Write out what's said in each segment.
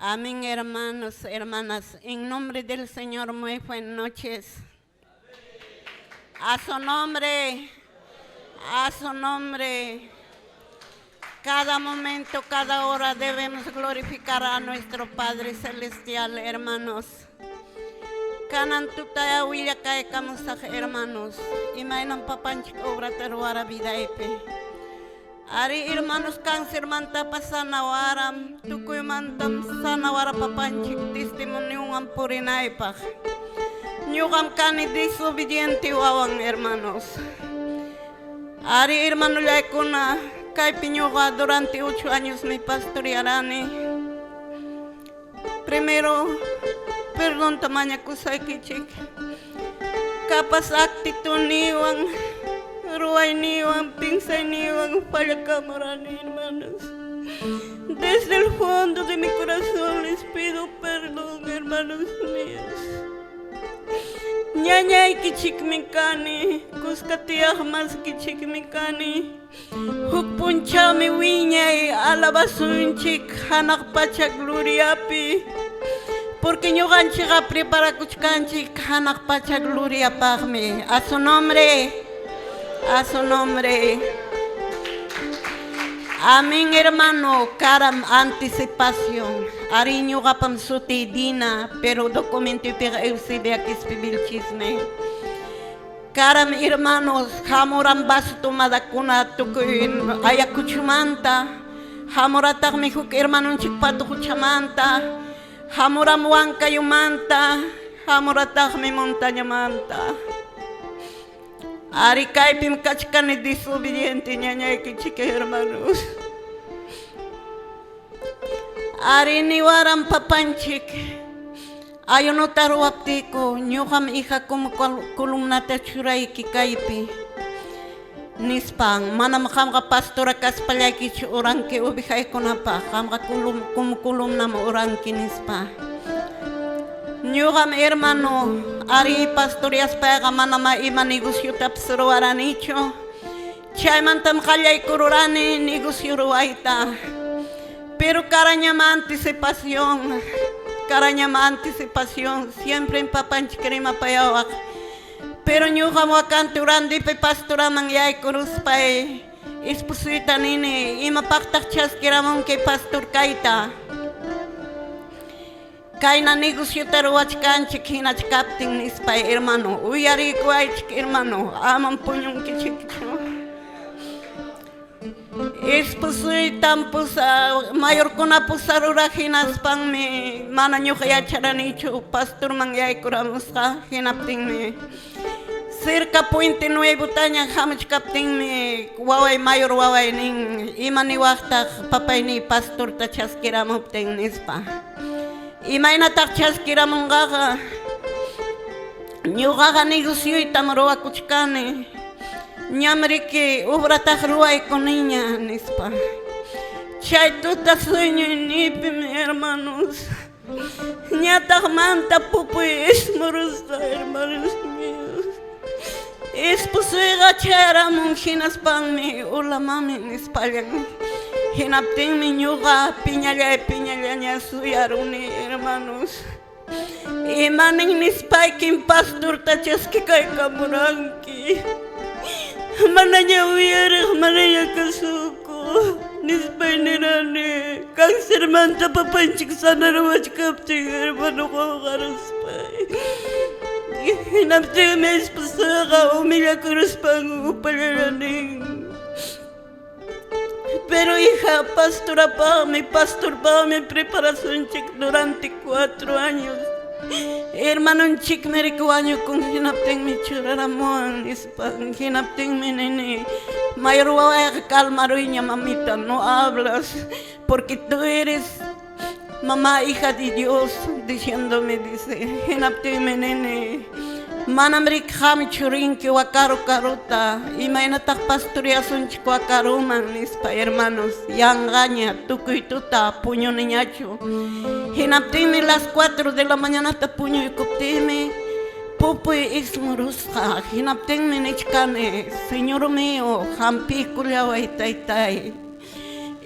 Amén, hermanos, hermanas. En nombre del Señor, muy buenas noches. A su nombre, a su nombre. Cada momento, cada hora debemos glorificar a nuestro Padre Celestial, hermanos. Kanan tuta willakaykamusaq, hermanos. Imaynam papanchik obrata ruwara vidaypi. Ari, hermanos, cáncermantapas sanawaram, tukuymantam sanawara papanchik testimoniowan purinaypaq. Ñuqam kani desobediente wawan, hermanos. Ari, hermanollaykuna, kaypi ñuqa durante 8 años me pastorearani. Primero, perdonta mañakusaykichik. Kapas actitudniwan, ruwayniwan, piensayniwan fallakamurani, hermanos. Desde el fondo de mi corazón les pido perdón, hermanos míos. Ñañaykichikmi kani, kuska tiyaq masikichikmi kani. Huk punchawmi wiñay alabasunchik hanaq pacha gloriapi. Porque ñuqanchikqa preparakuchkanchik hanaq pacha gloriapaqmi. A su nombre, a su nombre. Amén, hermano, karam anticipación. Ari, ñuqapam sutiy Dina, pero documentopiqa Eusebia Quispe Vilchismi. Karam, hermanos, hamuran vaso tomadakuna tukuy Ayacuchumanta, hamurataqmi huk hermanonchik Patuquchamanta, hamuram Huancayumanta, hamurataqmi montañamanta. Ari, kaypim kachkani desobediente ñañaykichik, hermanos. Ari, niwaran papanchik ayunota ruwaptiyku ñuqam hija como columnata churayki kaypi nispan. Manam qamqa pastora kaspallaykichu oranki ovejaykunapaq, qamqa como columnam oranki nispa. Ñuqam, hermano, ari pastoreaspayqa manama ima negociotapas ruwaranichu. Chaymantam qallaykururani negocio ruwayta. Pero karañama anticipación, karañama anticipación, siempre papanchik rimapayawaq. Pero ñuqam wakanti urandipi pastoraman yaykuruspay esposuyta nini: "¿Imapaqtaq chaskiramunki pastor kayta? Kayna negociota ruwachkanchik hinachkaptin", nispay, hermano. Uyariykuwaychik, hermano, amam puñunkichikchu. Esposuytam pusa mayorkuna pusaruraq hinaspanmi mana ñuqa yacharanichu pastorman yaykuramusqa. Hinaptinmi cerca Puente Nuevotaña hamuchkaptinmi waway, mayor waway nin: "¿Ima niwaqtaq papayni pastorta chaskiramuptin?" nispa. "¿Imaynataq chaskiramunqaqa? Ñuqaqa negocioytam ruwakuchkani. Ñam riki obrataq ruwaykuniña", nispa. Chay tuta sueñoyniypimi, hermanos, ñataqmanta pupuy ismurusqa, hermanos míos. Esposuyqa chayaramun, hinaspanmi "Hola, mami" nispallan. Hinaptinmi ñuqa piñallay piñallaña suyaruni, hermanos. "¿Imanin nispaykim pastorta chaskikaykamuranki? Manaña uyariq, manaña kasukuq", nispay nirani. Cancermanta papanchik sanaruwachkaptin, hermano, qonqaruspay. Hinaptinmi esposuyqa humillakuruspan upallalla nin: "Pero, hija, pastorapaqmi, pastorpaqmi preparasunchik durante 4 años. Hermanonchikmi riki wañukun, hinaptinmi churaramuwan", nispa. Hinaptinmi nini: "Mayor wawayqa calmaruyña, mamita, no hablas, porque tú eres mamá, hija de Dios", diciéndome, dice. Hinaptinmi nini: "Manam riki qamchu rinki Huacaro karuta, imaynataq pastoreasunchik Huacaruman?" nispa, hermanos. Yanqaña tukuy tuta puñuniñachu. Hinaptinmi las 4 de la mañanata puñuykuptinmi pupuy ismurusqa. Hinaptinmi nichkani: "Señor mío, hampiykullaway, taytay.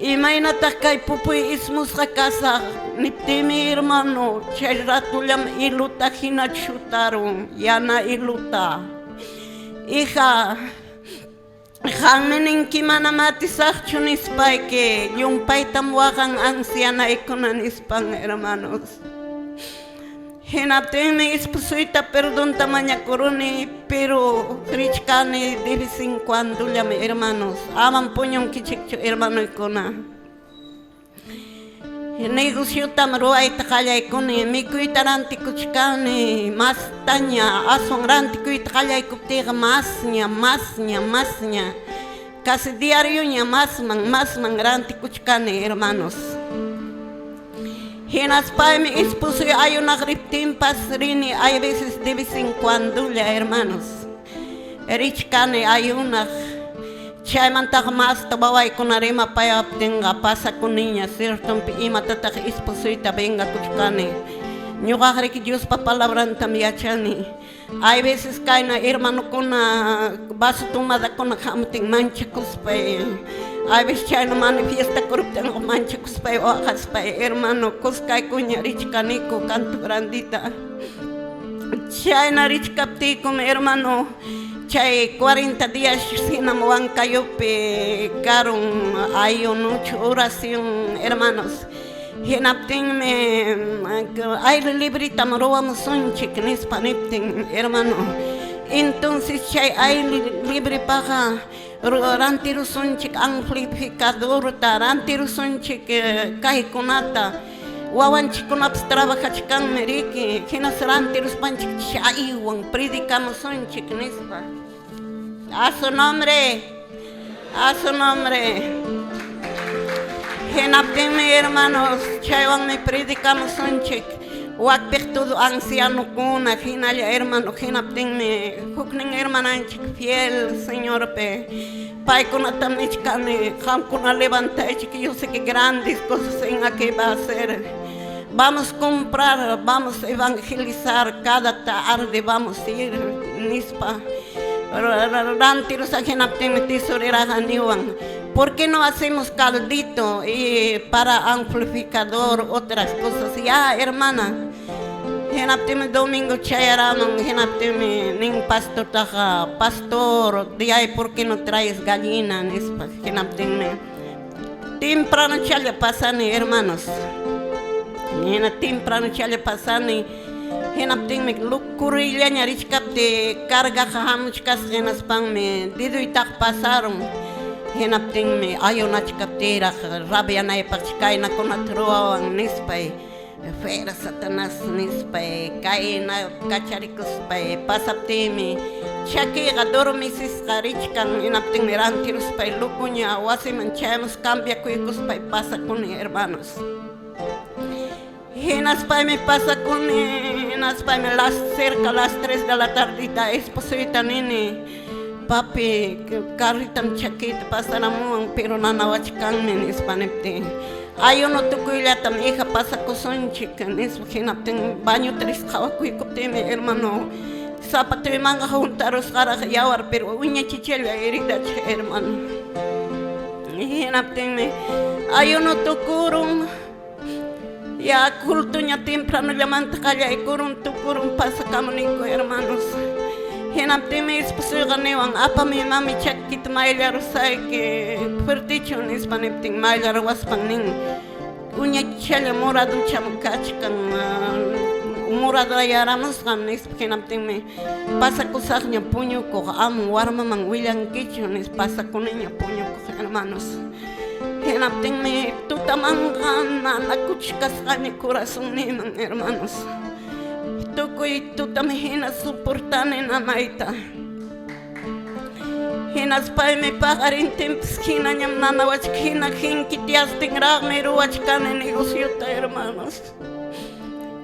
Imaynataq kay pupuy ismusqa kasaq? Niptiymi, hermano, chay ratullam hiluta hina chutarun, yana hiluta. Hija, qammi ninki manam atisaqchu nispayki, llumpaytam waqan ancianaykuna nispan, hermanos. Hinaptinmi esposuyta perdonta mañakuruni, pero richkani de vez en cuandollam, hermanos. Amam puñunkichikchu, hermanoykuna. Negociotam ruwayta qallaykuni, mikuyta rantikuchkani, mastaña, aswan rantikuyta qallaykuptiyqa masña, masña, masña. Casi diarioña masman, masman rantikuchkani, hermanos. Hinaspaymi esposoy ayunaq riptinpas rini, hay veces de vez en cuandolla, hermanos. Richkani ayunaq. Chaymantaqa masta wawaykuna rimapayaptinqa pasakuniña, ciertompi imatataq esposoyta vengakuchkani. Ñuqaqriki Diospa palabrantam yachani. Hay veces kayna hermanokuna vaso tomadakuna hamuptin manchakuspay, hay veces chayna manifiestakuruptinqa manchakuspay waqaspay, hermano, kuskaykuña richkaniku Canto Grandita. Chayna richkaptiykum, hermano, chay 40 días hinam Huancayopi karun ayunuchu oración, hermanos. Hinaptinmi aire libritam ruwamusunchik nispa niptin, hermano. Entonces chay aire librepaqa rantirusunchik amplificadorta, rantirusunchik kaykunata. Wawanchikkunapas trabajachkanmi riki, hinas rantiruspanchik chaywan predicamusunchik nispa. A su nombre, a su nombre. Hinaptinmi, hermanos, chaywanmi predicamusunchik. Wakpiq todo ancianokuna, hinalla, hermano, hinaptinmi huknin hermananchik fiel Señorpi. Paykunatam nichkani, qamkuna levantaychik, yo sé que grandes cosas en aquí va a hacer. Vamos a comprar, vamos a evangelizar, cada tarde vamos a ir, nispa. Rantirusaq hinaptinmi tesoreraqa niwan, ¿por qué no hacemos caldito y para amplificador, otras cosas? Ya, hermana. Hinaptinmi domingo chayaramun, hinaptinmi nin pastortaqa, pastor, de ay, ¿por qué no traes gallina? Nispa. Hinaptinmi temprano challa pasani, hermanos. Hina temprano challa pasani. Hinaptinmi lucurillaña richkaptiy cargaqa hamuchkasqa hinaspanmi deduytaqa pasarun. Hinaptinmi ayunachkaptiyraq rabianaypaq kaynakunata ruwawan nispay, fuera Satanás nispay, kayna kacharikuspay pasaptiymi chakiyqa dormisisqa richkan. Hinaptinmi rantiruspay lukuña wasiman chayamus cambiakuykuspay pasakuni, hermanos. Hinaspaymi pasakuni, hinaspaymi las cerca las 3 de la tardita esposoyta nini, papi, carritam chakiyta pasaramuwan, pero nanawachkanmi nispa niptin, ayuno tukuyllatam, hija, pasakusunchik nispa. Hinaptin bañuta risqa qawakuykuptinmi, hermano, zapatuymanqa huntarusqaraq yawar, pero uña chichalla heridacha, hermano. Hinaptinmi ayuno tukurun, ya cultuña tempranollamanta qallaykurun, tukurun, pasakamuniku, hermanos. Hinaptinmi esposuyqa niwan, apami mami chakita mayllarusayki, fuertichu nispa niptin, mayllaruwaspan nin, uñachalla moraducham kachkan, moradayaramusqam nispa. Hinaptinmi pasakusaqña puñukuq, amam warmaman willankichu nispa, pasakuniña puñukuq, hermanos. Hinaptinmi tutamanqa nanakuchkasqani corazonniman, hermanos. Tukuy tutam hina soportani nanayta. Hinaspaymi paqarintinpas hinañam nanawachka, hina jinkityastinraqmi ruwachkani negociota, hermanos.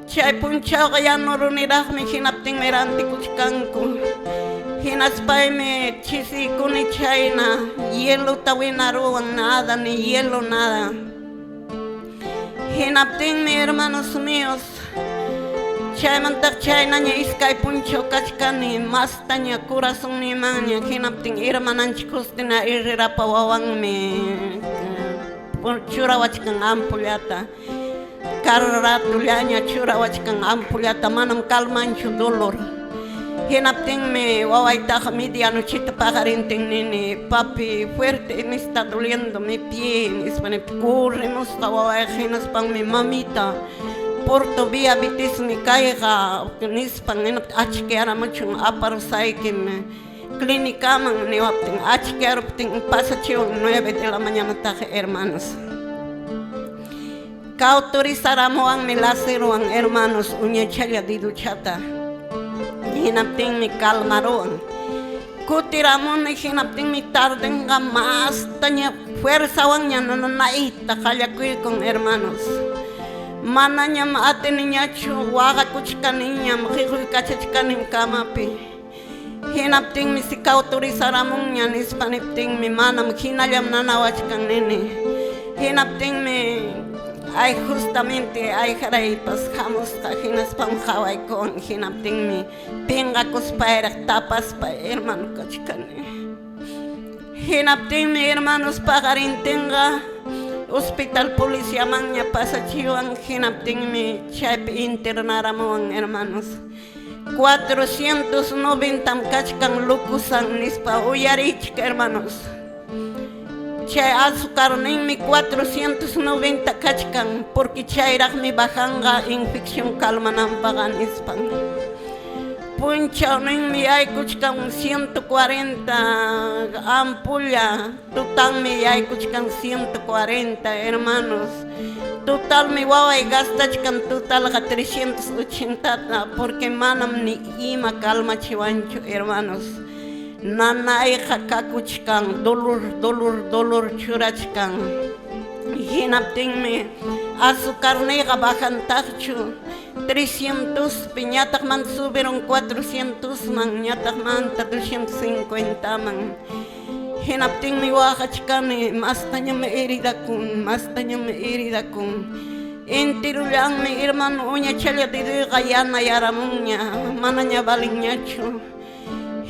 Chay punchawqa yanuruniraqmi, hinaptinmi rantikuchkanku. Hinaspaymi chisiykuni chayna hielota winaruwan, nada, ni hielo, nada. Hinaptinmi, hermanos míos, chaymantaq chaynaña iskay punchaw kachkani, mastaña corazonnimanña. Hinaptin hermananchik Justina Herrerapa wawanmi churawachkan ampullata. Cada ratullaña churawachkan ampullata, manam calmanchu dolor. Hinaptinmi wawaytaqa medianochita paqarintin nini, papi, fuerte me está doliendo mi pie, nispa. Corrimusqa wawayqa, hinaspanmi mamita, Porto diabetismi kayqa nispan. Hinaptin achkiyaramuchun, aparusaykim clínicaman niwaptin, achkiyaruptin pasachiwan 9 de la mañanataqa, hermanos. Cauterizaramuwanmi láserwan, hermanos, uñachalla deduchata. Hinaptinmi calmaruwan. Kutiramuni, hinaptinmi tardenqa mastaña fuerzawanña nanayta qallakuykun, hermanos. Manañam atiniñachu, waqakuchkaniñam, qiquykachachkanim camapi. Hinaptinmi si cauterizaramunña nispa niptinmi, manam, hinallam nanawachkan nini. Hinaptinmi ay justamente ayjaraypas hamusqa, hinaspam qhawaykuwan. Hinaptinmi pinqakuspayraq tapaspa, hermano, kachkani. Hinaptinmi, hermanos, paqarintinqa hospital policiamanña pasachiwan. Hinaptinmi chaypi internaramuwan, hermanos. 490 kachkan glucosan nispa. Uyarichik, hermanos, chay azucarninmi 490 kachkan, porque chayraqmi bajanqa infección calmananpaqa nispan. Punchawninmi yaykuchkan 140 ampulla, tutanmi yaykuchkan 140, hermanos. Totalmi waway gastachkan totalqa 380, porque manam ni ima calmachiwanchu, hermanos. Nanayqa kakuchkan, dolor, dolor, dolor churachkan. Hinaptinmi azucarniyqa bajantaqchu, 300pi, ñataqmanta subieron 400man, ñataqmanta 250man. Hinaptinmi waqachkani, mastañam heridakun, mastañam heridakun. Enterullanmi, hermano, uñachalla deduyqa yanayaramunña, manaña valinñachu.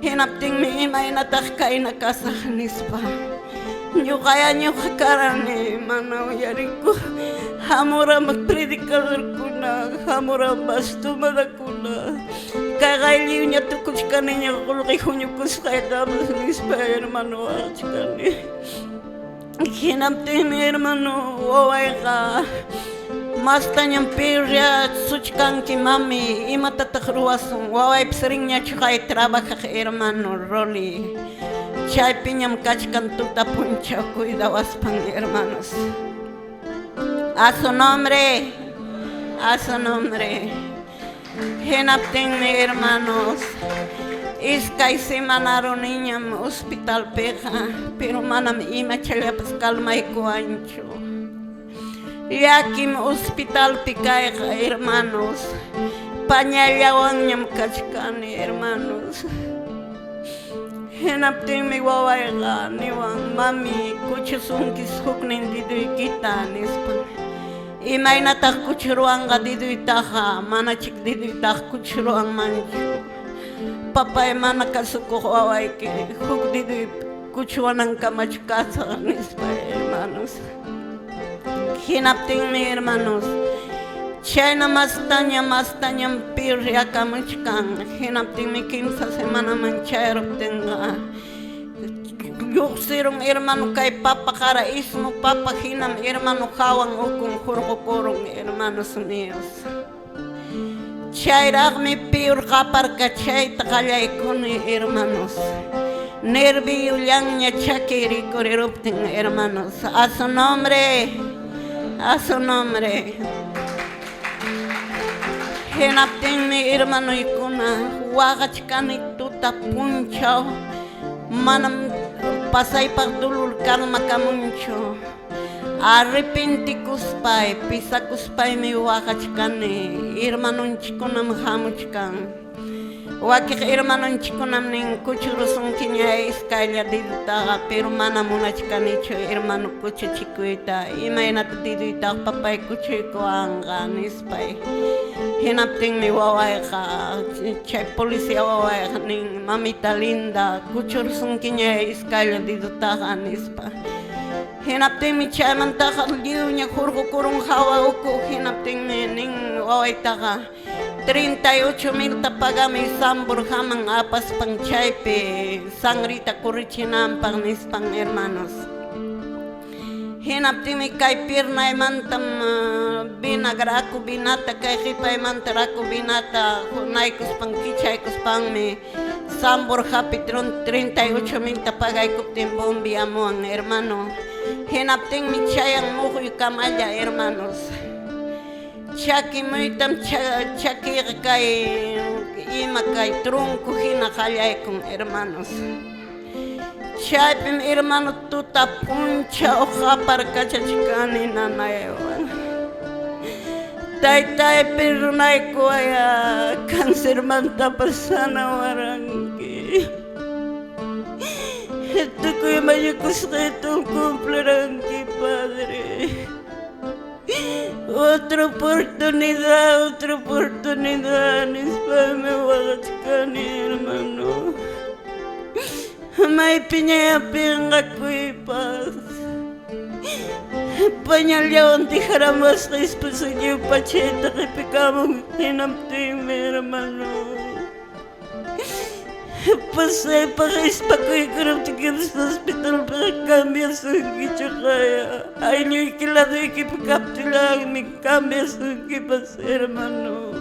Hinaptinmi imaynataq kayna kasaq nispa. Ñuqaya ñuqa karani mana uyarikuq. Hamuran predicadorkuna, hamuran bastomadakuna. Kayqa lliwña tukuchkaniña qullqi huñukusqaytapas nispa, hermano, waqachkani. Hinaptinmi, hermano, wawayqa mastañam suchkanki, mami, imatataq ruwasun? Wawaypas rinñachu kay trabajaq, hermano, Roli. Chaypiñam kachkan tuta punchaw cuidawaspan, hermanos. A su nombre, a su nombre. Hinaptinmi, hermanos, iskay semanaruniñam hospitalpiqa, pero manam imachallapas calmaykuwanchu. Llakim hospitalpi kayqa, hermanos. Pañallawanñam kachkani, hermanos. Hinaptinmi wawayqa niwan, mami, kuchusunkis huknin deduykita nispa. Imaynataq kuchuruwanqa deduytaqa? Manachik deduytaqa kuchuruwanmanchu. Papay, mana kasukuq wawayki huk deduy kuchuwanankamachu kasaq nispa, hermanos. Hinaptinmi, hermanos, chayna mastaña mastañam pirriakamuchkan. Hinaptinmi kimsa semanaman chayaruptinqa lluqsirun, hermano, kay papa qara ismu papa hinam, hermano, hawan ukun hurqukurun, hermanos míos. Chayraqmi peor qaparkachayta qallaykuni, hermanos. Nerviollanña chakiy rikuriruptin, hermanos. A su nombre, a su nombre. Hinaptinmi, hermanoykuna, waqachkani tuta punchaw, manam pasaypaq dolor calmakamunchu. Arrepentikuspay, pisakuspaymi waqachkani. Hermanonchikkunam hamuchkan. Wakiq hermanonchikkunam nin, kuchurusunkiña iskaylla dedutaqa, pero mana munachkanichu, hermano, kuchuchikuyta. Imaynata deduytaqa papay kuchuykuwanqa nispay. Hinaptinmi wawayqa, chay policía wawayqa nin, mamita linda, kuchurusunkiña iskaylla dedutaqa nispa. Hinaptinmi chaymantaqa lliwña hurqukurun hawa uku. Hinaptinmi nin wawaytaqa 38 milta pagamuy San Borjaman apaspan chaypi sangrita corrichinanpaq nispan, hermanos. Hinaptinmi kay piernaymantam vena raku venata, kay qipaymanta raku venata naykuspan kichaykuspanmi San Borjapi 38 milta pagaykuptin bombiamuwan, hermano. Hinaptinmi chayan muhuykamalla, hermanos. Chakimuytam chakiyqa kay ima kay tronco hina qallaykun, hermanos. Chaypim, hermano, tuta punchaw qaparkachachkani nanaywan. Taytay, perdonaykuwaya, cancermantapas sanawaranki. Tukuy mañakusqaytam cumpliranki, Padre. Otra oportunidad, otra oportunidad, nispaymi waqachkani, hermano. Maypiñaya pinqakuypas. Pañalllawan tijaramasqa esposoy pachayta qipikamun hinaptinmi, hermano. Pasaypaq ispakuykuruptikipas hospitalpiqa cambiasunkichu qaya. Aylluyki laduykipi kaptillanmi cambiasunkipas, hermano.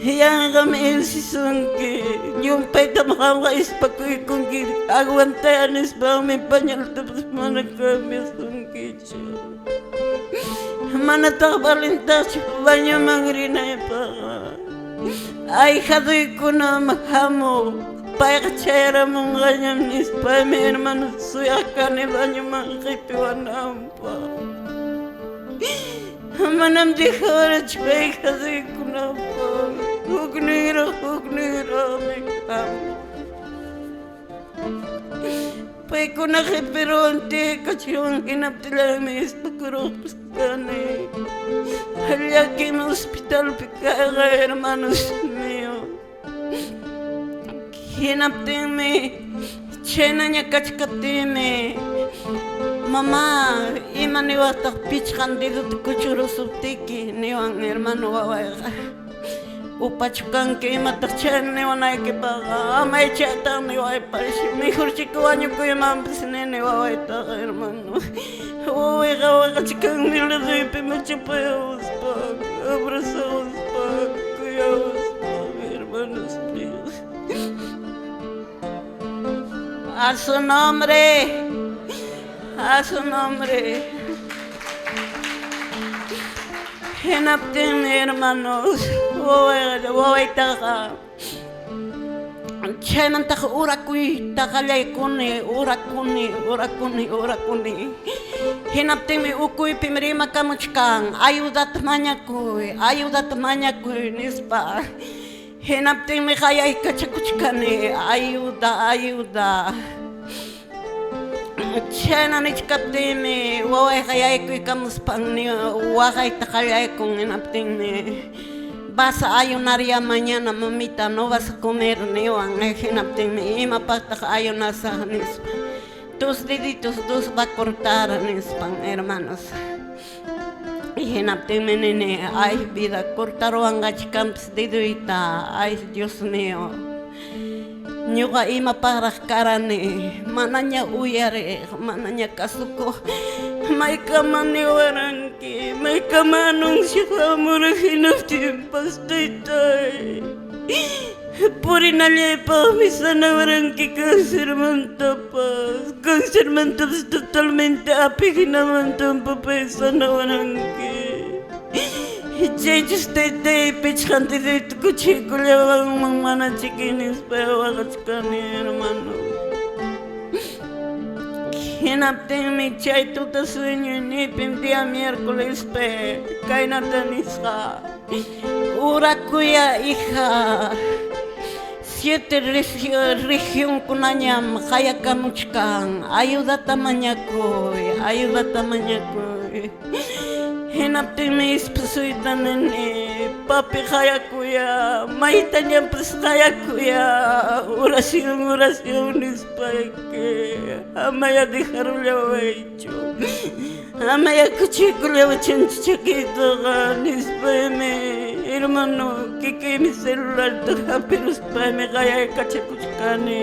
Yanqam insisunki. Llumpaytam qamqa ispakuykunki. Aguantay nispaqmi pañaltapas mana cambiasunkichu. Manataq valentaqchu bañoman rinaypaqqa. Ahijaduykunam hamuq. Payqa chayaramunqañam nispaymi, hermano, suyaq kani bañoman qipiwananpaq. Manam dejawarachu ahijaduykunapaq. Hukninraq hukninraqmi hamuq. Paykuna qipiruwan tiyaykachiwan hinaptillanmi ispakuruqpas kani. Llakimi hospitalpi kayqa, hermanos míos. Hinaptinmi chaynaña kachkaptinmi mamá ima niwaqtaq pichqan dedota kuchurusuptiki niwan, hermano, wawayqa. Upachu kanki imataq chayna niwanaykipaqqa amay chaytaqa niwaypash mejorchika wañukuymanpas nini wawaytaqa, hermano. Wawayqa waqachkanmi laduypi machapayawaspan, abrazawaspan, kuyawaspan, hermanos míos. A su nombre, a su nombre. Hinaptinmi, hermanos, wawaytaqa chaymantaqa orakuyta qallaykuni, orakuni, orakuni, orakuni. Hinaptinmi ukuypim rimakamuchkan ayudata mañakuy, ayudata mañakuy nispa. Hinaptinmi qayaykachakuchkani ayuda, ayuda. Chayna nichkaptinmi wawayqa yaykuykamuspan waqayta qallaykun. Hinaptinmi vas a ayunar ya mañana, mamita, no vas a comer niwan. Hinaptinmi imapaqtaq ayunasaq nispa. Tus deditos dos va a cortar nispan, hermanos. Hinaptinmi nini ay vida, cortaruwanqachkanpas deduyta, ay Dios mío. Ñuqa imapaqraq karani, manaña uyariq, manaña kasukuq. Maykama niwaranki, maykama anunciaq hamuraq hinaptinpas taytay. Purinallaypaqmi sanawaranki cancermantapas, cancermantapas totalmente api hinamantam papay sanawaranki. Chaychus taytay pichqan deduyta kuchuykullawanman manachiki nispa waqachkani, hermano. Hinaptinmi chay tuta sueñoyniypim día miércolespi kaynata nisqa. Orakuya, hija. Siete regionkunañam qayakamuchkan. Ayudata mañakuy, ayudata mañakuy. Hinaptinmi esposoyta nini. Papi qayakuya, maytañapas qayakuya, oración, oración nispayki, amaya dejarullawaychu, amaya kuchuykullawachunchu chakiytaqa nispaymi, hermano, kikiymi celularta hapiruspaymi qayaykachakuchkani.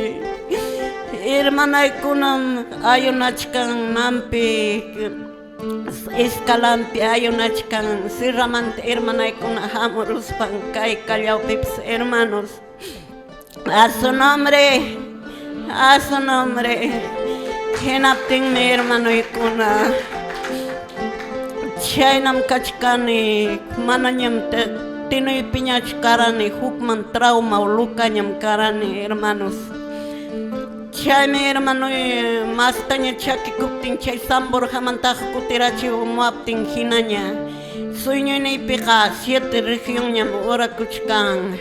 Hermanaykunam ayunachkan nampi, escalampi ayunachkan, Sierramanta hermanaykuna hamuruspan kay Callaopipas, hermanos. A su nombre, a su nombre. Hinaptinmi, hermanoykuna, chaynam kachkani, manañam tinuypiñachu karani, hukman trauma o locañam karani, hermanos. Chaymi, hermanoy, mastaña chakikuptin chay San Borjamantaqa kutirachimuwaptin hinaña sueñoyniypiqa siete regionñam orakuchkan,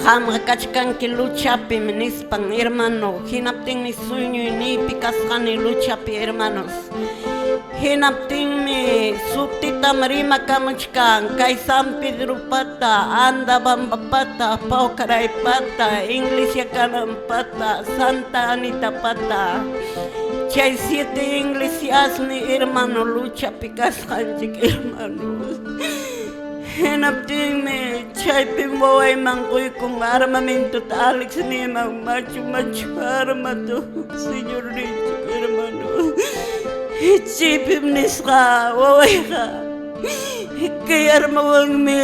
qamqa kachkanki luchapim nispan, hermano. Hinaptinmi sueñoyniypi kasqani luchapi, hermanos. Hinaptinmi sutitam rimakamuchkan kay San Pedropata, Andabambapata, Paucaraypata, Iglesia Kanampata, Santa Anitapata. Chay siete iglesiasmi, hermano, luchapi kasqanchik, hermanos. Hinaptinmi chaypim wawayman quykun armamentota Alex niman, machu machu armata señorninchik, hermano. Chaypim nisqa wawayqa, kay armawanmi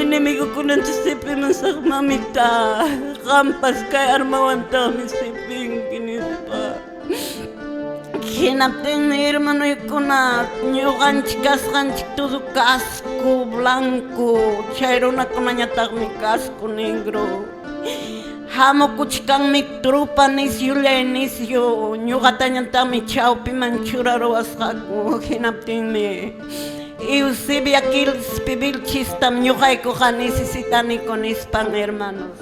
enemigokunata sipimusaq, mamita, qampas kay armawantaqmi sipinki nispa. Hinaptinmi, hermanoykuna, ñuqanchik kasqanchik todo casco blanco, chay runakunañataqmi casco negro. Hamukuchkanmi tropa nisyullay nisyu, ñuqatañataqmi chawpiman churaruwasqaku. Hinaptinmi Eusebia Quispe Vilchistam ñuqaykuqa necesitaniku nispan, hermanos.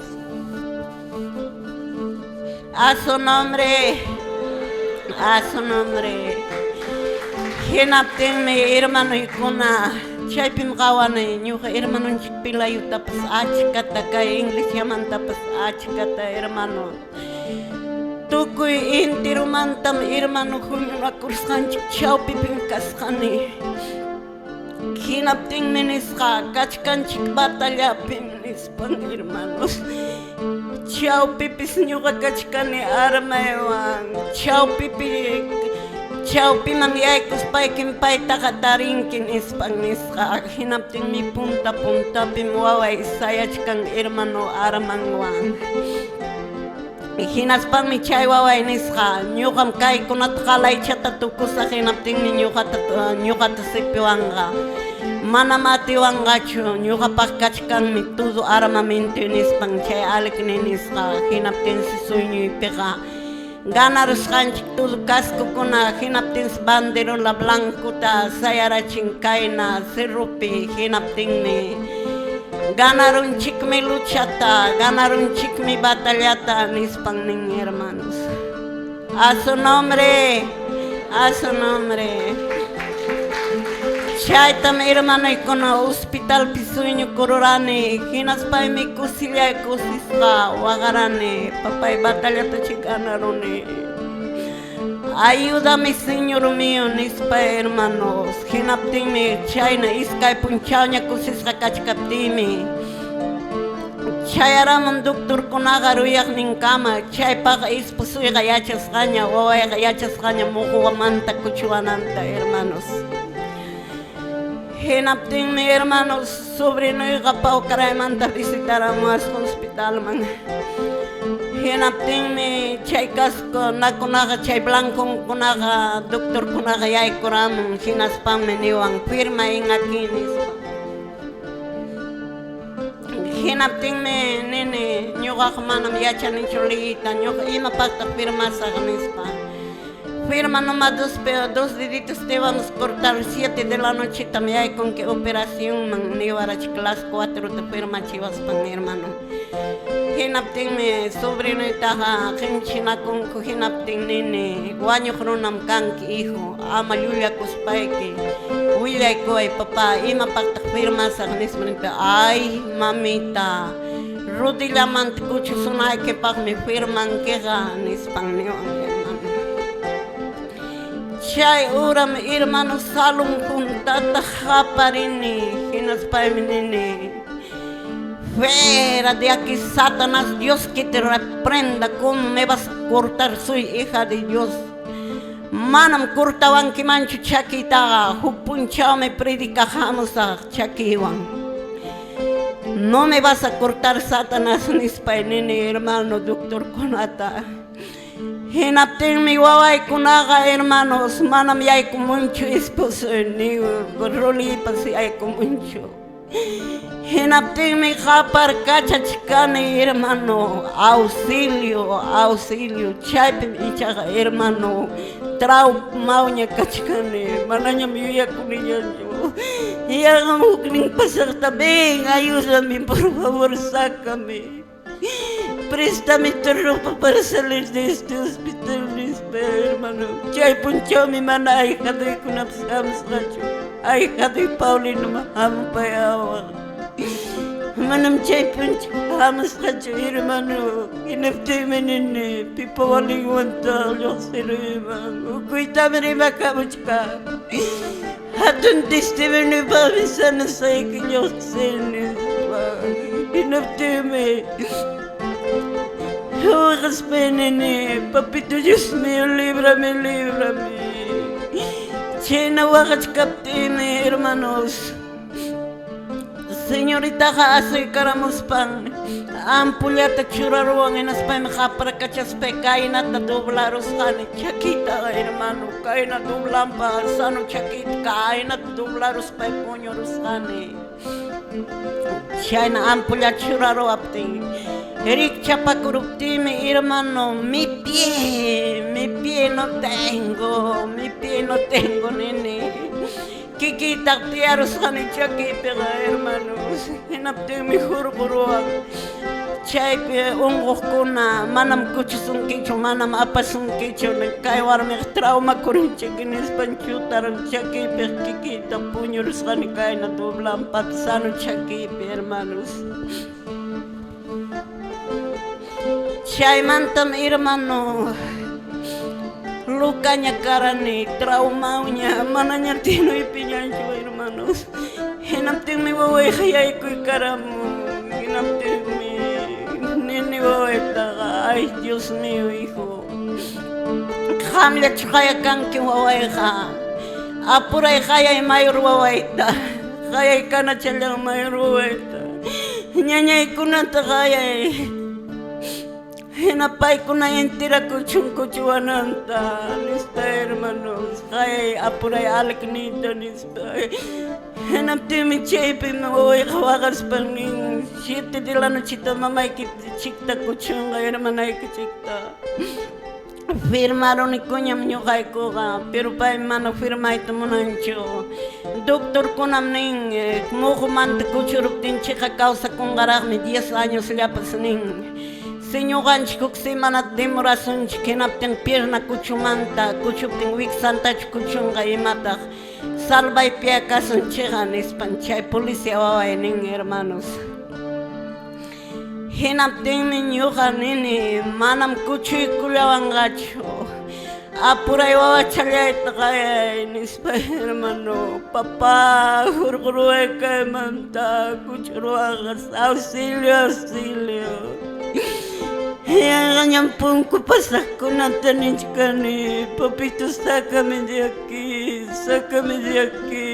A su nombre, a su nombre. Hinaptinmi, hermanoykuna, chaypim qawani ñuqa hermanonchik Pilayutapas achkata, kay iglesiamantapas achkata, hermano. Tukuy intirumantam, hermano, huñunakurusqanchik, chawpipim kasqani. Hinaptinmi nisqa, kachkanchik batallapim nispan, hermanos. Chawpipis ñuqa kachkani armaywan, chawpipi chawpiman yaykuspaykim paytaqa tarinki nispan nisqa. Hinaptinmi punta puntapim waway sayachkan, hermano, armanwan. Hinaspanmi chay waway nisqa, ñuqam kaykunata qalaychata tukusaq, hinaptinmi ñuqata sipiwanqa. Manam atiwanqachu, ñuqapaq kachkanmi todo armamento nispan chay Alekni nisqa. Hinaptinsi sueñoypiqa ganarusqanchik todo cascokuna, hinaptinsi banderola blancota sayarachin kayna cerropi, hinaptinmi ganarunchikmi luchata, ganarunchikmi batallata nispan nin, hermanos. A su nombre, a su nombre. Chaytam, hermanoykuna, hospitalpi sueñokururani, hinaspaymi kusillay kusisqa waqarani, papay, batallata ganaruni. Ayúdame, Señor mío, nispa, hermanos. Hinaptinmi chayna iskay punchawña kusisqa kachkaptiymi chayaramun doctorkunaqa ruyaqninkama. Chaypaqa esposuyqa yachasqaña, wawayqa yachasqaña muquwamanta kuchuwananta, hermanos. Hinaptinmi, hermanos, sobrinuyqa Paucaraymanta visitaramuwasqa hospitalman. Hinaptinmi chay casco nakunaqa, chay blanconkunaqa, doctorkunaqa yaykuramun, hinaspanmi niwan, firma en aquí nispa. Hinaptinmi nini, ñuqaqa manam yachanichu liyita, ñuqa imapaqtaq firmasaq nispa. Firma nomás dos, dos deditos te vamos a cortar, 7 de la noche también hay con que operación man niwarachik las 4 te firmachiwaspan, hermano. Hinaptinmi sobrinuytaqa qimchinakunku, hinaptin nini, wañuq runam kanki, hijo, ama llullakuspayki willaykuway, papá, imapaqtaq firmasaq nispa niptin, ay mamita, rodillamanta kuchusunaykipaqmi firmankiqa nispan niwan, hermano. Chay uram, hermano, salón juntata qaparini, hinaspaymi nini, fuera de aquí, Satanás, Dios que te reprenda, ¿cómo me vas a cortar? Soy hija de Dios. Manam cortawankimanchu chakiytaqa, huk punchawmi predicaq hamusaq chakiywan. No me vas a cortar, Satanás, nispay nini, hermano, doctorkunata. Hinaptinmi wawaykunaqa, hermanos, manam yaykumunchu esposo ni Rolipas yaykumunchu. Hinaptinmi qaparkachachkani, hermano, auxilio, auxilio. Chaypim ichaqa, hermano, traumawña kachkani, manañam yuyakuniñachu. Yanqam huknin pasaqta, ven, ayúdame, por favor, sácame. Préstame tu ropa para salir de este hospital, nispa, hermano. Chay punchawmi mana ahijaduykunapas hamusqachu. Ahijaduy Paulino hamupayawaq. Manam chay punchaw hamusqachu, hermano. Hinaptinmi nini, pipa walinwantaq lluqsiruyman. Ukuytami rimakamuchkan. Hatun testimonipaqmi sanasqayki lluqsin nispa. Hinaptinmi waqaspay nini, papito Dios mío, líbrame, líbrame. Chayna waqachkaptiymi, hermanos, señoritaqa asuykaramuspan ampullata churaruwan, hinaspaymi qaparkachaspay kaynata doblarusqani chakiytaqa, hermano, kayna doblanpa sano chakiyta kaynata doblaruspay puñurusqani. Chayna ampulla churaruwaptin rikchapakuruptiymi, hermano, mi pie no tengo, mi pie no tengo, nini. Kikiytaq tiyarusqani chakiypiqa, hermanos. Hinaptinmi hurquruwan. Chaypi unquqkuna manam kuchusunkichu, manam apasunkichu, kay warmiqa traumakurunchik nispan chutaran chakiypiq kikiyta puñurusqani kayna doblanpapi sano chakiypi, hermanos. Chaymantam, hermano, locaña karani, traumawña, manaña tinuypiñachu, hermanos. Hinaptinmi wawayqa yaykuykaramun. Hinaptinmi nini wawaytaqa, ay Dios mío, hijo, qamllachu kanki wawayqa. Apuray qayay mayor wawayta. Qayay kanachallan mayor wawayta. Ñañaykunata qayay. Hina paykuna enterakuchun kuchuwananta nispa, hermanos. Qayay apuray alaknita nispa. Hinaptinmi chaypi wawayqa waqaspan nin, 7 de la nochita mamayki chikta kuchunqa, hermanayki chikta. Firmarunikuñam ñuqaykuqa, pero pay mana firmayta munanchu. Doctorkunam nin, muqumanta kuchuruptinchikqa kawsakunqaraqmi 10 años llapas nin. Si ñuqanchik huk semanata demorasunchik, hinaptin pierna kuchumanta kuchuptin wiksantachu kuchunqa imataq salvaypiya kasunchikqa nispan chay policía waway nin, hermanos. Hinaptinmi ñuqa nini, manam kuchuykullawanqachu. Apuray wawachallayta qayay nispa, hermano. Papá, hurquruway kaymanta, kuchuruwanqa, auxilio, auxilio. Yanqañam punku pasaqkunata nichkani, papito, sácame de aquí, sácame de aquí.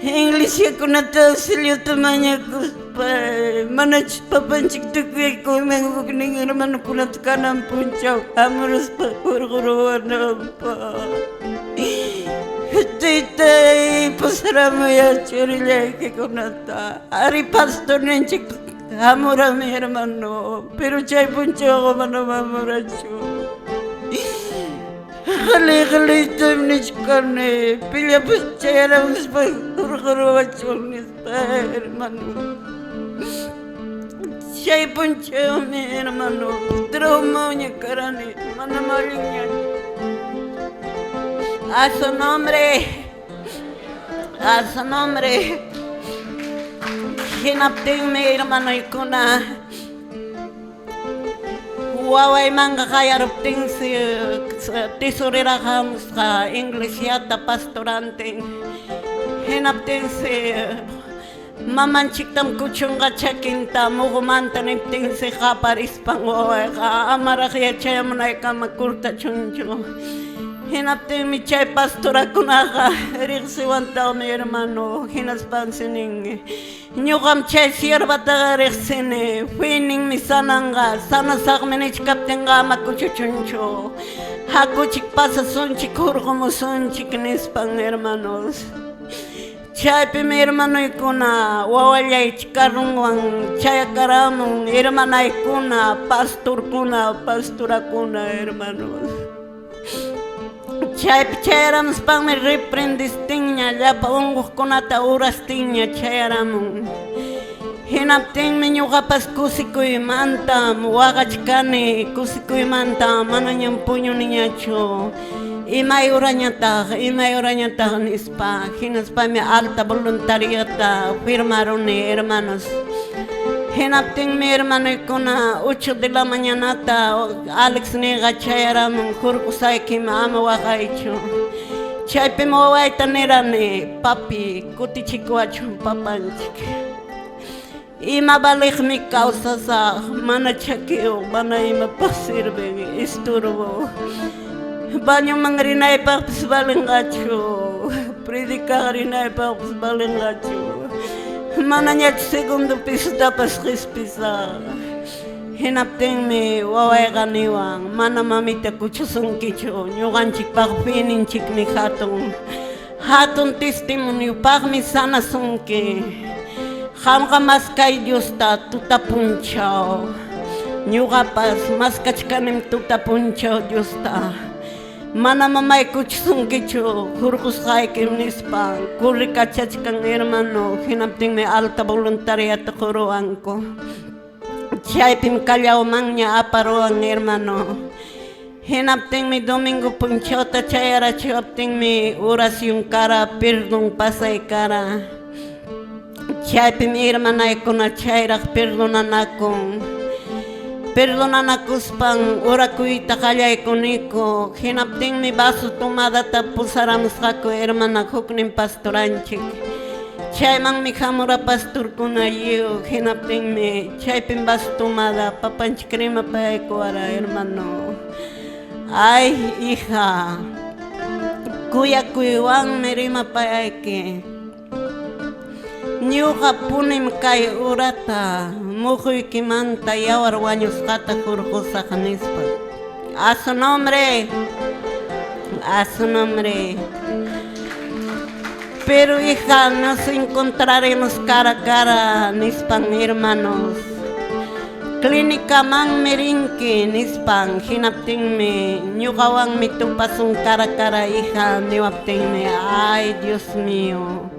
Iglesiakunata auxiliota mañakuspay, manach papanchik tukuykuman huknin hermanokunata kanan punchaw hamuruspa hurquruwananpaq. Taytay, pusaramuy churillaykikunata. Ari pastorninchik hamurami, hermano, pero chay punchawqa manam hamurachu. Qali qaliytam nichkani, pillapas chayaramuspa hurquruwachun nispa, hermano. Chay punchawmi, hermano, traumaña karani, manam allinñachu. A su nombre, a su nombre. Hinaptinmi, hermanoykuna, wawaymanqa qayaruptinsi tesoreraqa hamusqa iglesiata pastorantin. Hinaptinsi mamanchiktam kuchunqa chakinta muqumanta niptinsi qaparispan wawayqa amaraq yachayamunaykama cortachunchu. Hinaptinmi chay pastorakunaqa riqsiwantaqmi, hermano, hinaspansi nin: "Ñuqam chay siervataqa riqsini, feninmi sananqa, sanasaqmi nichkaptinqa ama kuchuchunchu, hakuchik, pasasunchik, hurqumusunchik", nispan, hermanos. Chaypimi, hermanoykuna, wawallaychik carronwan chayakaramun, hermanaykuna, pastorkuna, pastorakuna, hermanos. Chaypi chayaramuspanmi reprendistinña llapa unquqkunata orastinña chayaramun. Hinaptinmi ñuqapas kusikuymantam waqachkani, kusikuymanta manañam puñuniñachu. Imay horañataq, imay horañataq nispa. Hinaspami alta voluntariata firmaruni, hermanos. Hinaptinmi, hermanoykuna, 8 de la mañanata Alex niqa chayaramun: "Hurqusaykim, ama waqaychu". Chaypim wawayta nirani: "Papi, kutichikuwachun papanchik. Ima valiqmi kawsasaq, mana chakiyuq, mana imapaq sirven, estorbo. Bañoman rinaypaqpis valinqachu, predicaq rinaypaqpis valinqachu. Manañachu segundo pisotapas qispisaq". Hinaptinmi wawayqa niwan: "Mana mamita kuchusunkichu, ñuqanchikpaq feninchikmi hatun. Hatun testimoniopaqmi sanasunki. Qamqa maskay Diosta tuta punchaw. Ñuqapas maskachkanim tuta punchaw Diosta. Mana mamay kuchusunkichu, hurqusqaykim", nispa corrikachachkan, hermano. Hinaptinmi alta voluntariata quruwanku. Chaypim Callaomanña aparuwan, hermano. Hinaptinmi domingo punchawta chayarachiwaptinmi oración kara, perdón pasay kara. Chaypim hermanaykuna chayraq perdonanakun. Perdonanakuspan orakuyta qallaykuniku. Hinaptinmi vaso tomadata pusaramusqaku, hermana, huknin pastoranchik. Chaymanmi hamura pastorkuna lliw. Hinaptinmi chaypim vaso tomada papanchik rimapaykuwara, hermano. "Ay, hija, kuyakuywanmi rimapayayki. Ñuqa punim kay urata muquykimanta yawar wañusqata hurqusaq", nispa. A su nombre, a su nombre. "Pero, hija, nos encontraremos cara a cara", nispan, hermanos. "Clínicamanmi rinki", nispan. Hinaptinmi "ñuqawanmi tupasun cara a cara, hija", niwaptinmi, ay, Dios mío.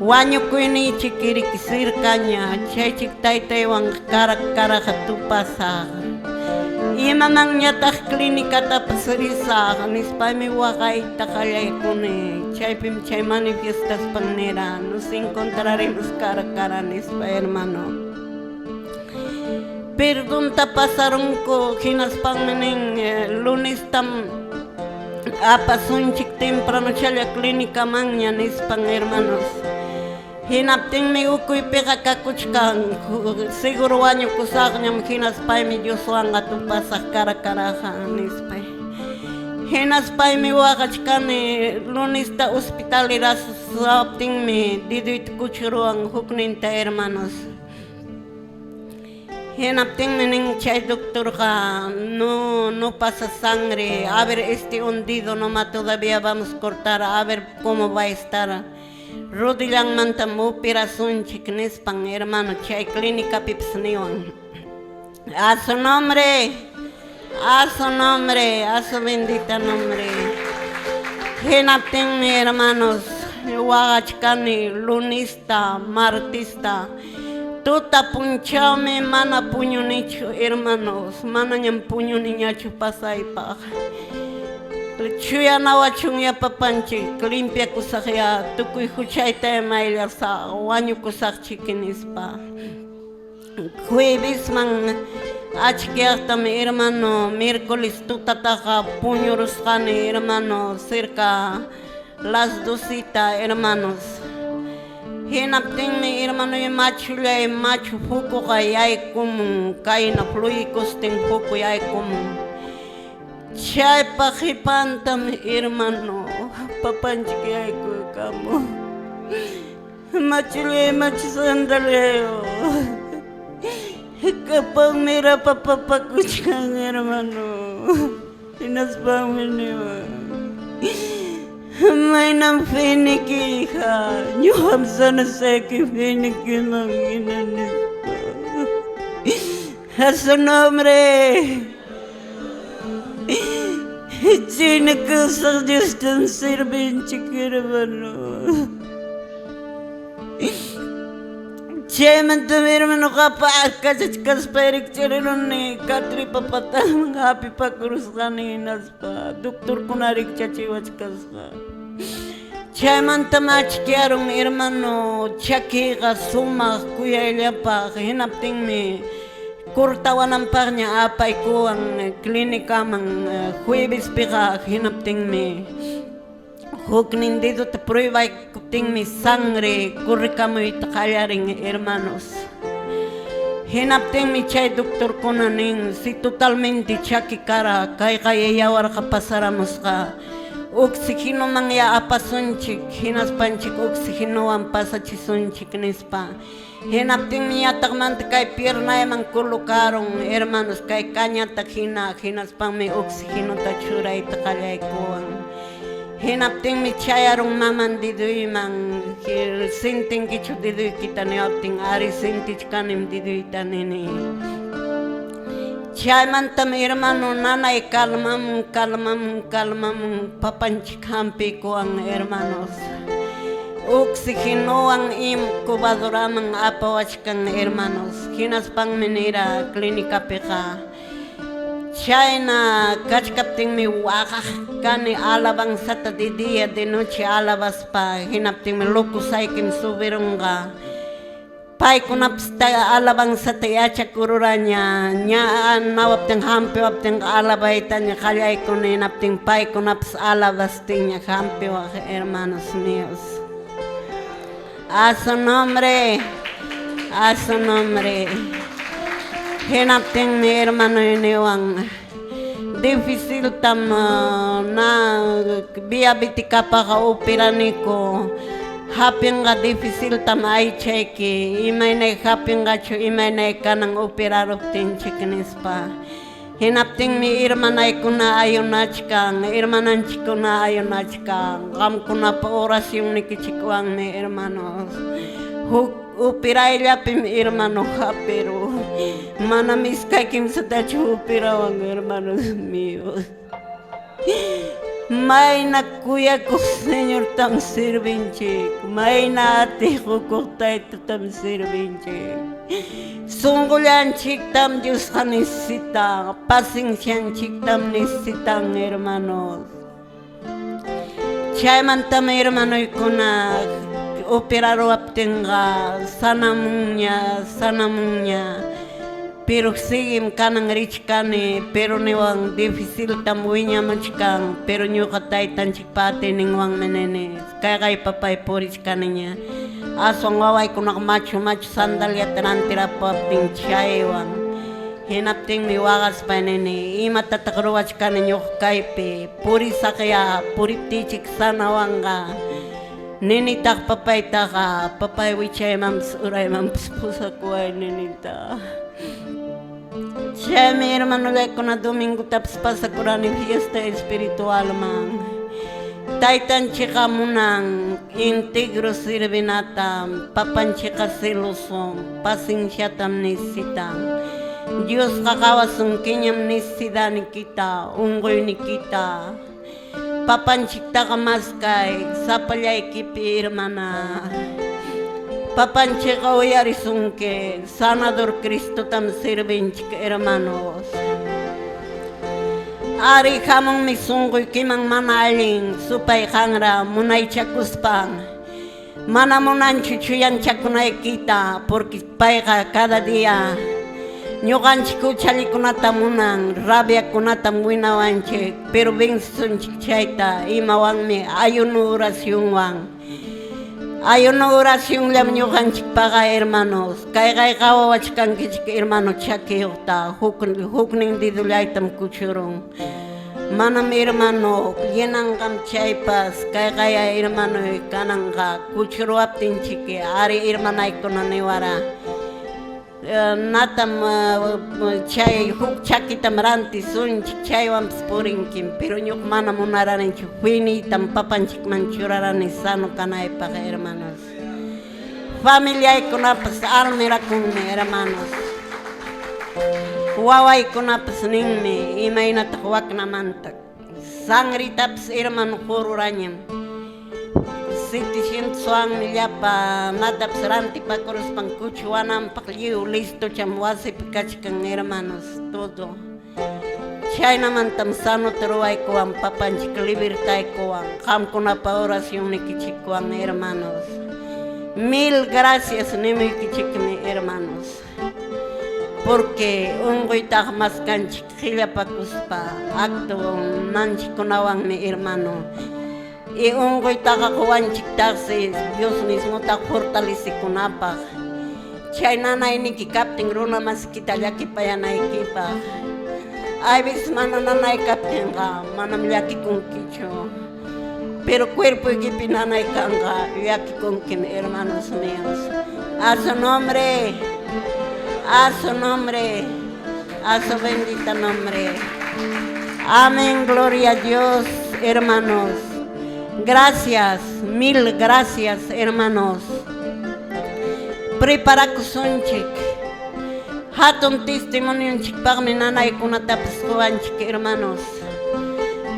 Wañukuyniychik cercaña, chaychik taytaywan cara a caraqa tupasaq. Imamanñataq clínicatapas risaq nispaymi waqayta qallaykuni. Chaypim chay manifiestaspan nira: "Nos encontraremos cara a cara", nispa, hermano. Perdonta pasarunku, hinaspanmi nin: "Lunestam apasunchik tempranochalla clínicamanña", nispan, hermanos. Hinaptinmi ukuypiqa kakuchkan seguro wañukusaqñam, hinaspaymi Dioswanqa tupasaq cara a caraqa nispay. Hinaspaymi waqachkani. Lunesta hospital irasaptinmi dedoyta kuchuruwan hukninta, hermanos. Hinaptinmi nin chay doctorqa: "No, no pasa sangre, a ver, este un dedo nomás todavía vamos a cortar, a ver cómo va a estar. Rodillanmantam operasunchik", nispan, hermano, chay clínicapipas niwan. A su nombre, a su nombre, a su bendita nombre. Hinaptinmi, hermanos, waqachkani lunesta, martesta. Tuta punchawmi mana puñunichu, hermanos, manañam puñuniñachu pasaypaq. Chuyanawachunña papanchik, limpiakusaqya, tukuy huchayta mayllasaq, wañukusaqchiki nispa. Juevesman achkiaqtam, hermano, miércoles tutataqa puñurusqani, hermano, cerca las dosita, hermanos. Hinaptinmi, hermano, machullay machu fukuqa yaykumun, kayna fluykustin fuku yaykumun. Chaypa qipantam, hermano, papanchik yaykuykamun. Machullay machu sandaliayo. Kapaqmi rapapapakuchkan, hermano. Hinaspanmi niwan: "Maynam feyniki, hija? Ñuqam sanasayki feynikiman hina", nispa. A su nombre. Chayna kawsaq Diostam servinchik, hermano. Chaymantam, hermano, qapaq kachachkaspay rikchariruni katripa patanman hapipakurusqani hinaspa doctorkuna rikchachiwachkasqa. Chaymantam achkyarun, hermano, chakiyqa sumaq kuyayllapaq. Hinaptinmi cortawananpaqña apaykuwan clínicaman juevespiqa. Hinaptinmi huknin dedota pruebaykuptinmi sangre correkamuyta qallarin, hermanos. Hinaptinmi chay doctorkuna nin: "Si totalmente chaki kara, kayqa yawarqa pasaramusqa, oxigenoman apasunchik, hinaspanchik oxigenowan pasachisunchik", nispa. Hinaptinmi ñataqmanta kay piernayman colocaron, hermanos, kay cañata hina, hinaspanmi oxigenota churayta qallaykuwan. Hinaptinmi chayarun maman deduyman: "Sintinkichu deduykita?" niwaptin, "Ari, sintichkanim deduyta", nini. Chaymantam, hermano, nanay calmamun, calmamun, calmamun. Papanchik hampiykuwan, hermanos. Oxigenowan incubadoraman apawachkan, hermanos. Hinaspanmi nira clínicapiqa. Chayna kachkaptinmi waqaq kani alabanzata de día, de noche alabaspa. Hinaptinmi locosaykim subirunqa. Paykunapas alabanzata yachakururaña. Ña nawaptin hampiwaptinqa alabaytaña qallaykuni. Hinaptin paykunapas alabastinña hampiwaq, hermanos míos. A su nombre, a su nombre. Hinaptinmi, hermano, niwan: "Dificiltam na diabetikapaqa operaniku. Hapinqa dificiltam aychayki, imaynay hapinqachu, imaynay kanan operaruptinchik", nispa. Hinaptinmi hermanaykuna ayunachkan, hermananchikkuna ayunachkan. Qamkunapa oracionnikichikwanmi, hermanos. Huk operayllapim, hermano, hapiru. Manam iskay kimsatachu operawan, hermanos míos. Mayna kuyakuq Señortam servinchik, mayna atiy qukuq Taytatam servinchik. Sunqullanchiktam Diosqa necesitan, paciencianchiktam necesitan, hermanos. Chaymantam, hermanoykuna, operaruwaptinqa sanamunña, sanamunña. Pero siguen kanan richkani, pero niwan dificiltam wiñamuchkan, pero ñuqa taytanchikpa atiyninwanmi nini, kayqay papay purichkaniña. Aswan wawaykunaqa machu machu sandaliata rantirapuwaptin chaywan. Hinaptinmi waqaspay nini: "Imatataq ruwachkani ñuqa kaypi? Purisaqya, puriptiychik sanawanqa". Ninitaq papaytaqa: "Papay, wichaymanpas uraymanpas pusakuway", ninita. Chaymi, hermanollaykuna, domingotapas pasakurani fiesta espiritualman. Taytanchikqa munan íntegro servinatam, papanchikqa celoso, pacienciatam necesitan. Diosqa qawasunkiñam necesidadnikita, unquynikita. Papanchiktaqa maskay sapallaykipi, hermana. Papanchikqa uyarisunki, sanador Cristotam servinchik, hermanos. Ari hamunmi sunquykiman mana allin supay qanra munaychakuspan. Mana munanchu chuyanchakunaykita, porque payqa cada día ñuqanchik huchallikunata munan, rabiakunatam winawanchik, pero vencesunchik chayta imawanmi ayuno oracionwan. Ayuno oracionllam ñuqanchikpaqa, hermanos. Kayqay qawawachkankichik, hermano, chakiyuqta, huk huknin dedullaytam kuchurun. Manam, hermano, llenanqam chaypas kayqaya, hermano, kananqa kuchuruwaptinchik ari hermanaykuna niwara. Natam chay huk chakitam rantisunchik chaywanpas purinkim, pero ñuqa mana munaranichu, feyniytam papanchikman churarani sano kanaypaq, hermanos. Familiaykunapas almirakunmi, hermanos. Wawaykunapas ninmi imaynataq waknamanta sangritapas, hermano, qururañam. 700wanmi llapa natapas rantipakuruspan kuchuwananpaq lliw listocham wasipi kachkan, hermanos, todo. Chaynamantam sanota ruwaykuwan papanchik libertaykuwan qamkunapa oracionnikichikwan, hermanos. Mil gracias nimuykichikmi, hermanos. Porque unquytaqa maskanchik qillapakuspa acto nanchikkunawanmi, hermano. Y unquytaqa quwanchiktaqsi Dios mismota fortalecikunapaq. Chay nanayniki kaptin runa masikita llakipayanaykipaq. Hay veces mana nanay kaptinqa manam llakikunkichu. Pero cuerpoykipi nanay kanqa llakikunkim, hermanos míos. A su nombre, a su nombre, a su bendito nombre. Amén, gloria a Dios, hermanos. Gracias, mil gracias, hermanos. Preparakusunchik. Hatun testimonionchikpaqmi nanaykunatapas quwanchik, hermanos.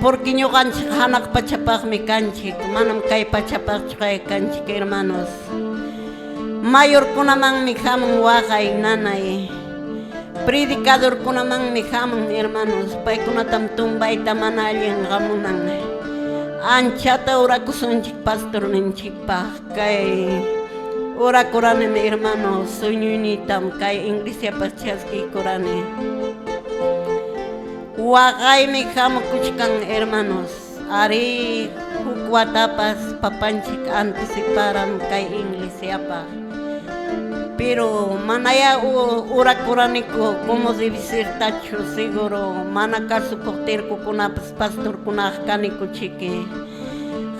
Porque ñuqanchik hanaq pachapaqmi kanchik, manam kay pachapaqchu kanchik, hermanos. Mayorkunamanmi hamun waqay nanay. Predicadorkunamanmi hamun, hermanos. Paykunatam tumbayta mana allin hamunan. Anchata orakusunchik pastorninchikpaq kay orakuranimi, hermanos, sueñoynitam kay iglesiapaq chaskiykurani. Waqaymi hamukuchkan, hermanos. Ari huk watapas papanchik anticiparam kay iglesiapaq. Pero manaya orakuraniku como debe ser tachu seguro mana kasukuq tercokunapas pastorkunaq kaniku chiki.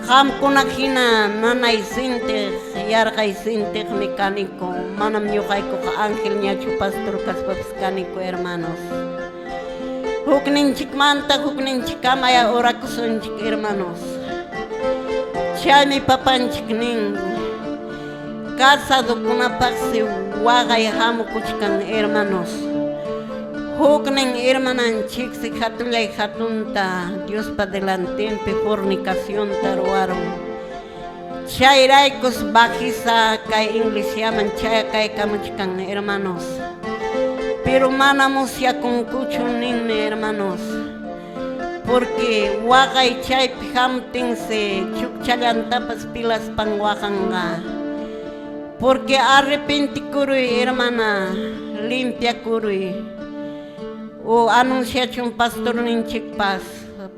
Qamkuna hina nanay sintiq, yarqay sintiqmi kaniku. Manam ñuqaykuqa angelñachu pastor kaspapas kaniku, hermanos. Hukninchikmanta hukninchikkamaya orakusunchik, hermanos. Chaymi papanchik nin casadokunapaqsi waqay hamukuchkan, hermanos. Huknin hermananchiksi hatullay hatunta Diospa delantenpi fornicacionta ruwarun. Chayraykus bajisa kay iglesiaman chayakaykamuchkan, hermanos. Pero mana musyakunkuchu ninmi, hermanos. Porque waqay chaypi hamtinsi chukchallantapas pilaspan waqanqa. Porque arrepentikuruy, hermana, limpiakuruy. O anunciachun pastorninchikpas,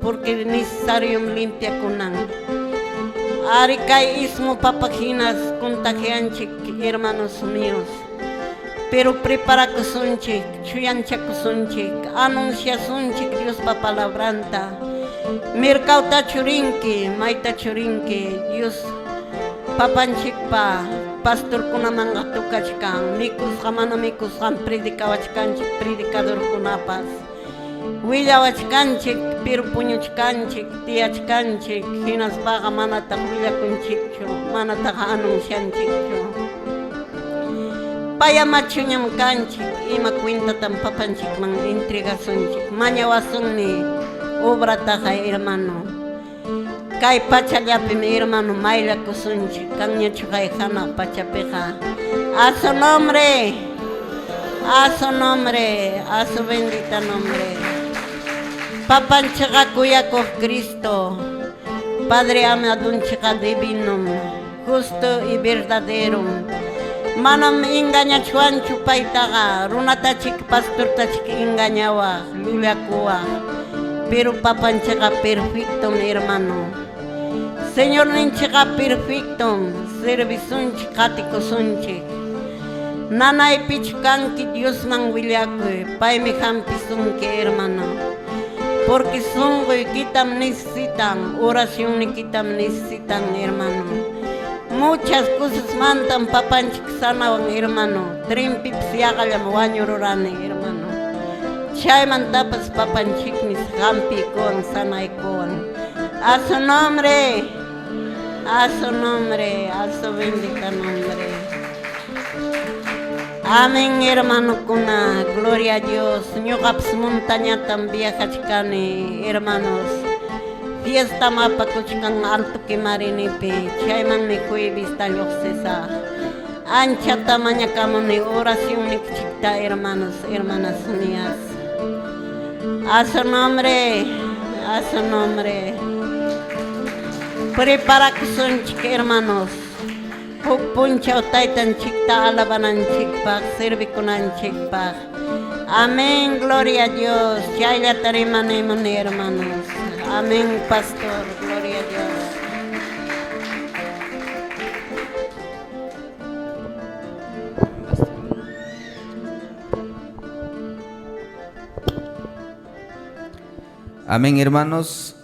porque necesariom limpiakunan. Ari kay ismu papajinas contagianchik, hermanos míos. Pero preparakusunchik, chuyanchakusunchik, anunciasunchik Diospa palabranta. Mirkawta churinki, mayta churinki, Dios papanchikpa pastorkunamanqa tukachkan, mikusqa mana mikusqan predicawachkanchik predicadorkunapas. Willawachkanchik, pero puñuchkanchik, tiyachkanchik, hinaspaqa manataq willakunchikchu, manataq anuncianchikchu. Payamachuñam kanchik, ima cuentatam papanchikman entregasunchik, mañawasunmi obrataqa, hermano. Kay pachallapim, hermano, mayllakusunchik, kanñachu kay hanaq pachapiqa. A su nombre, a su nombre, a su bendita nombre. Papanchikqa kuyakuq Cristo, Padre amadunchikqa divino, justo y verdadero. Manam engañachwanchu paytaqa, runatachik pastortachik engañawaq, llullakuwaq. Pero papanchikqa perfecto, hermano. Señorninchikqa perfecto, servisunchik, qatikusunchik. Nanaypichu kanki, Diosman willakuy, paymi hampisunki, hermano. Porque sunquykitam necesitan, oracionnikitam necesitan, hermano. Muchas cosas mantam papanchik sanawan, hermano. Trenpipas yaqallam wañururani, hermano. Chaymantapas papanchikmi hampiykuwan, sanaykuwan. A su nombre, a su nombre, a su bendito nombre. Amén, hermanokuna. Gloria a Dios. Ñuqapas montañatam viajachkani, hermanos. Fiesta apakuchkan Alto Quimarinipi. Chaymanmi juevesta lluqsisaq. Anchata mañakamuni oracionnikichikta, hermanos, hermanas mías. A su nombre, a su nombre. Preparakusunchik, hermanos. Huk punchaw taytanchikta alabananchikpaq, servikunanchikpaq. Amén, gloria a Dios. Chayllata rimanimuni, hermanos. Amén, pastor. Gloria a Dios. Amén, hermanos.